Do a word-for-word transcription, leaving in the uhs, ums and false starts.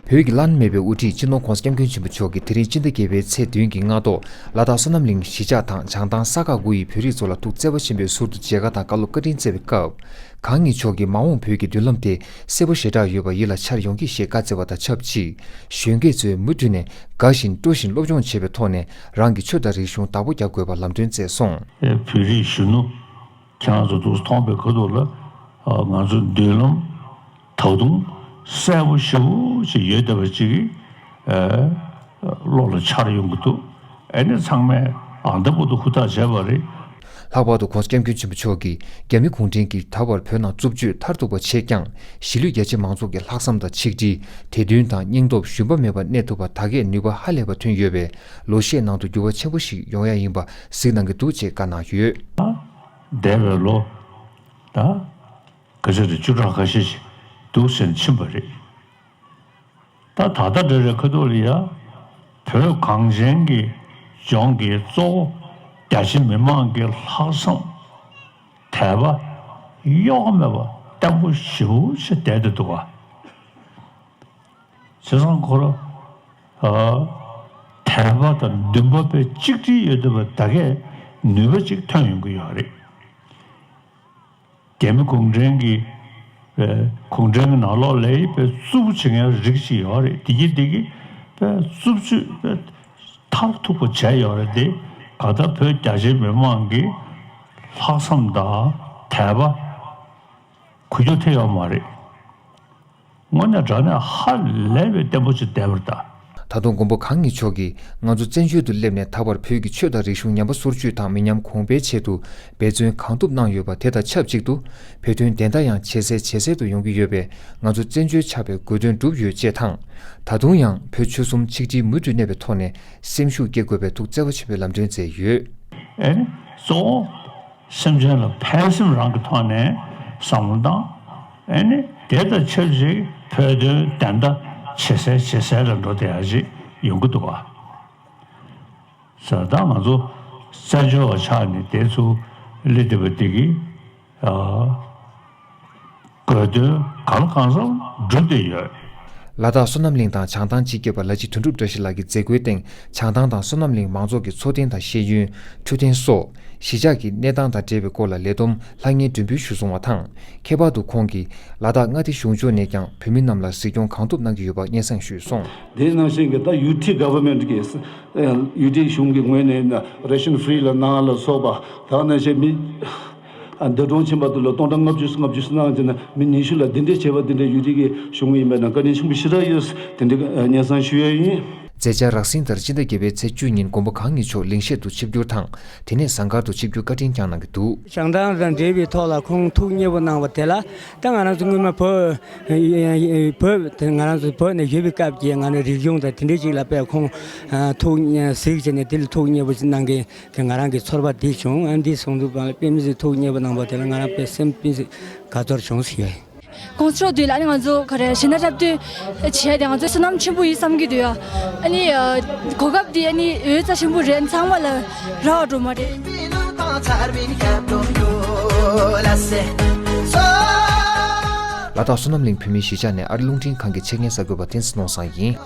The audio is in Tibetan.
བོད་ཀྱི་བླ་ན་མེད་པའི་དབུ་ཁྲིད་སྤྱི་ནོར་༸གོང་ས་༸སྐྱབས་མགོན་ཆེན་པོ་མཆོག་གིས་དེ་རིང་སྤྱི་ཟླ་བརྒྱད་པའི་ཚེས་བདུན་གྱི་སྔ་དྲོ་ལ་དྭགས་བསོད་ནམས་གླིང་གཞིས་ཆགས་དང་བྱང་ཐང་ས་ཁག་དགུ་ཡི་བོད་རིགས་ཚོ་ལ་ཐུགས་བརྩེ་བ་ཆེན་པོས་ཟུར་དུ་མཇལ་ཁ་དང་བཀའ་སློབ་བཀའ་དྲིན་སྩལ་བའི་སྐབས། གང་ཉིད་མཆོག་གིས་མ་འོངས་བོད་ཀྱི་མདུན་ལམ་དེ་གསལ་པོ་ཞེ་དྲག་ཡོད་པ་ཡིད་ལ་འཆར་ཡོང་གི་ཞེས་བཀའ་སྩལ་བ་དང་ཆབས་ཅིག་གཞོན་སྐྱེས་ཚོས་མུ་མཐུད་ནས་དགའ་བཞིན་སྤྲོ་བཞིན་སློབ་སྦྱོང་བྱེད་པའི་ཐོག་ནས་རང་གི་ཆོས་དང་རིག་གཞུང་བདག་པོ་རྒྱག་དགོས་པ་ལམ་སྟོན་སྩལ་སོང་། བོད་རིགས་གཞོན་ནུ། ཁྱེད་རང་ཚོ་འདུག་མཐོང་པའི་ཁ་ཐུག་ལ། ཨ། ང་ཚོའི་མདུན་ལམ་ད་དུང་གསལ་པོ་ཞེ་པོ་ཅིག་ཡོད་བསྡད་པ་ཅིག་གིས། ཨ། བློ་ལ་འཆར་ཡོང་གི་འདུག་ཨ་ནི་ཚང་མས་ཨ་འདི་བར་དུ་ཧུར་ཐག་བྱས་པ་རེད། ལྷག་པར་དུ་༸གོང་ས་༸སྐྱབས་མགོན་ཆེན་པོ་མཆོག་གིས་རྒྱ་མི་གུང་ཁྲན་གྱིས་ད་བར་བོད་ནང་རྩུབ་སྤྱོད་མཐར་ཐུག་པ་བྱས་ཀྱང་། གཞིས་ལུས་རྒྱ་ཆེ་མང་ཚོགས་ཀྱི་ལྷག་བསམ་དང་ཆིག་སྒྲིལ། བདེ་དོན་དང་སྙིང་སྟོབས་ཞུམ་པ་མེད་པར་གནས་ཐུབ་པར་ད་གས་ནུས་པ་ཧ་ལས་པ་ཐོན་ཡོད་པས། ལོ་ཤས་ནང་དུ་འགྱུར་བ་ཆེན་པོ་ཞིག་ཡོང་ཡ་ཡིན་པ་གཟིགས་གནང་གི་འདུག་ཅེས་བཀའ་གནང་ཡོད། འདས་པའི་ལོ་ད་ག་ཚོད་རེད། བཅུ་ཕྲག་ཁ་ཤས་ཤིག་འདུག་ཟེར་ཕྱིན་པ་རེད། ད་ད་ལྟ་འདྲ་རེད། ཁ་ཐུག་ལ་ཡ་བོད་གངས་ཅན་གྱི་ལྗོངས་ཀྱི་གཙོ་བོ་རྒྱ་ཆེ་མི་མང་གི་ལྷག་བསམ་དད་པ་གཡོ་བ་མེད་པ་བརྟན་པོ་ཞེ་པོ་ཞིག་བསྡད་དེ་འདུག་ག་བྱས་ཙང་ཁོ་རང་། ཨ། དད་པ་དང་འདུན་པ་དཔེ་གཅིག་སྒྲིལ་ཡོད་བསྡད་པ་ད་གས་ནུས་པ་ཅིག་ཐོན་ཡོང་གི་ཡོད་རེད། རྒྱ་མི་གུང་ཁྲན་གྱི། ཨ། གུང་ཁྲན་གྱི་ནང་ལོགས་ལ་ཡི་དཔེ་རྩུབ་པོ་བྱེད་མཁན་རིགས་ཅིག་ཡོད་རེད། དེ་གིས་དེ་གིས་དཔེ་རྩུབ་སྤྱོད་དཔེ་མཐར་ཐུག་པ་བྱས་ཡོད་རེད་དེ། ག་ད་བོད་རྒྱ་ཆེའི་མི་མང་གི་ལྷག་བསམ་དང་དད་པ་འགུལ་སྐྱོད་ཐེབས་ཡོད་མ་རེད། དངོས་གནས་དྲང་གནས་ཧ་ལས་པའི་བརྟན་པོ་ཅིག་བསྡད་པ་རེད་ད། ད་དུང་མགོན་པོ་གང་ཉིད་མཆོག་གིས་ང་ཚོ་བཙན་བྱོལ་དུ་སླེབས་ནས་ད་བར་བོད་ཀྱི་ཆོས་དང་རིག་གཞུང་ཉམས་པ་སོར་ཆུད་དང་མི་ཉམས་གོང་འཕེལ་ཆེད་དུ་འབད་བརྩོན་གང་ཐུབ་གནང་ཡོད་པ་དེ་དང་ཆབས་ཅིག་ཏུ། བོད་དོན་བདེན་མཐའ་ཡང་ཇེ་གསལ་ཇེ་གསལ་དུ་ཡོང་གི་ཡོད་པས། ང་ཚོ་བཙན་བྱོལ་ཆགས་པའི་དགོས་དོན་གྲུབ་ཡོད་ཅེས་དང་། ད་དུང་ཡང་བོད་ཆོལ་གསུམ་ཆིག་སྒྲིལ་མུ་མཐུད་གནས་པའི་ཐོག་ནས་སེམས་ཤུགས་སྐྱེད་དགོས་པའི་ཐུགས་བརྩེ་བ་ཆེན་པོས་ལམ་སྟོན་མཛད་ཡོད། ཨེ་ནི་གཙོ་བོ། སེམས་ཅན་ལ་ཕན་སེམས་རང་གི་ཐོག་ནས་བསམ་བློ་བཏང་། ཨེ་ནི་དེ་དང་ཆབས་ཅིག་བོད་དོན་བདེན་མཐའ་ཇེ་གསལ་ཇེ་གསལ་ལ་འགྲོ་བསྡད་ཡ་ཅིག་ཡོང་གི་འདུག་ག་ཟེར། ད་ང་ཚོ་བཙན་བྱོལ་བ་ཆགས་ནས་དེ་ཚུར་སླེབས་བསྡད་པ་འདི་གིས། ཨ། དགོས་དོན་གང་ལ་གང་འཚམ་འགྲུབ་བསྡད་ཡོད། ལ་དྭགས་བསོད་ནམས་གླིང་དང་བྱང་ཐང་སྤྱི་ཁྱབ་པ་ལ་ཅི་དོན་གྲུབ་བཀྲ་ཤིས་ལགས་ཀྱི་མཛད་སྒོའི་སྟེང་། བྱང་ཐང་དང་བསོད་ནམས་གླིང་མང་ཚོགས་ཀྱི་འཚོ་རྟེན་དང་ཤེས་ཡོན། འཕྲོད་བསྟེན་སོགས་གཞིས་ཆགས་ཀྱི་གནས་སྟངས་དང་འབྲེལ་བའི་སྐོར་ལ་ལས་བསྡོམས་ལྷང་ངེ་མགྲོན་འབོད་ཞུས་སོང་བ་དང་། ཁྱད་པར་དུ་ཁོང་གིས་ལ་དྭགས་མངའ་སྡེ་གཞུང་ཕྱོགས་ནས་ཀྱང་བོད་མི་རྣམས་ལ་གཟིགས་སྐྱོང་གང་ཐུབ་གནང་གི་ཡོད་པ་སྙན་སེང་ཞུས་སོང་། དེ་ནང་བཞིན་གྱི་ད་ཡུ་ཊི་གྷ་ཝར་མེན་ཊི་གིས། ཡུ་ཊི་གཞུང་གི་ངོས་ནས་རེ་ཤན་ཕི་རི་ལ་གནང་ལ་སོགས་པ། ད་ནང་བཞིན་མི་འདས་གྲོངས་ཕྱིན་པ་དེ་ལ་སྟོང་ཕྲག་ལྔ་བཅུ་ལྔ་བཅུ་གནང་བྱས་ནས་མི་ཉི་ཤུ་ལ་འདི་འདྲས་བྱས་པ་འདི་འདྲས་ཡུ་ཊི་གི་གཞུང་ཡིན་པས་ན་བཀའ་དྲིན་ཆེན་པོ་ཞེ་དྲག་ཡོད། དེ་འདྲས་སྙན་སེང་ཞུ་ཡ་ཡིན། མཛད་འཆར་རགས་ཟིན་ལྟར་སྤྱི་ཟླ་བརྒྱད་པའི་ཚེས་བཅུ་ཉིན་མགོན་པོ་གང་ཉིད་མཆོག་ལིང་ཤེད་དུ་ཆིབས་བསྒྱུར་དང་། དེ་ནས་ཟངས་དཀར་དུ་ཆིབས་བསྒྱུར་བཀའ་དྲིན་བསྐྱངས་གནང་གི་འདུག་བྱང་ཐང་དང་འབྲེལ་བའི་ཐོག་ལ་ཁོང་ཐུགས་མཉེས་པོ་གནང་བ་དེ་ལ། ད་ང་རང་ཚོ་སྔོན་མ་བོད། བོད་དེ་ང་རང་ཚོ་བོད་ནས་ཡོད་པའི་སྐབས་ཀྱི་ང་ནི་རིག་གཞུང་དང་དེ་འདྲའི་ཅིག་ལ་དཔེ་ཁོང་ཐུགས་གཟིགས་བྱས་ནས་དེ་ལ་ཐུགས་མཉེས་པོ་ཅིག་གནང་མཁན་དེ་ང་རང་གི་ཚོར་བ་འདི་བྱུང་། ཨ་འདི་སོང་དུས་བ་ལ་དཔེ་མི་སྲིད་ཐུགས་མཉེས་པོ་གནང་བ་དེ་ལ་ང་རང་དཔེ་སེམས་དཔེ་མི་སྲིད་དགའ་ཚོར་བྱུང་ཟེར་ཡོད། ༸གོང་ས་མཆོག་མདུན་ལ་ནི་ང་ཚོ་ག་རེ་ཞེ་ན་འཁྲབ་སྟོན་བྱས་ཏེ་ང་ཚོ་བསོད་ནམས་ཆེན་པོ་ཡིན་བསམ་གྱི་འདུག་ཡ། ཨ་ནི་གོ་སྐབས་འདི་ཨ་ནི་འོད་རྩ་ཆེན་པོ་རེད། ཚང་མ་ལ་རག་འགྲོ་མ་རེད། ལ་དྭགས་བསོད་ནམས་གླིང་བོད་མིའི་གཞིས་ཆགས་ནས་ཨ་རི་རླུང་འཕྲིན་ཁང་གི་ཆེད་མཁན་གསར་འགོད་པ་བསྟན་འཛིན་ནོར་བཟང་ཡིན།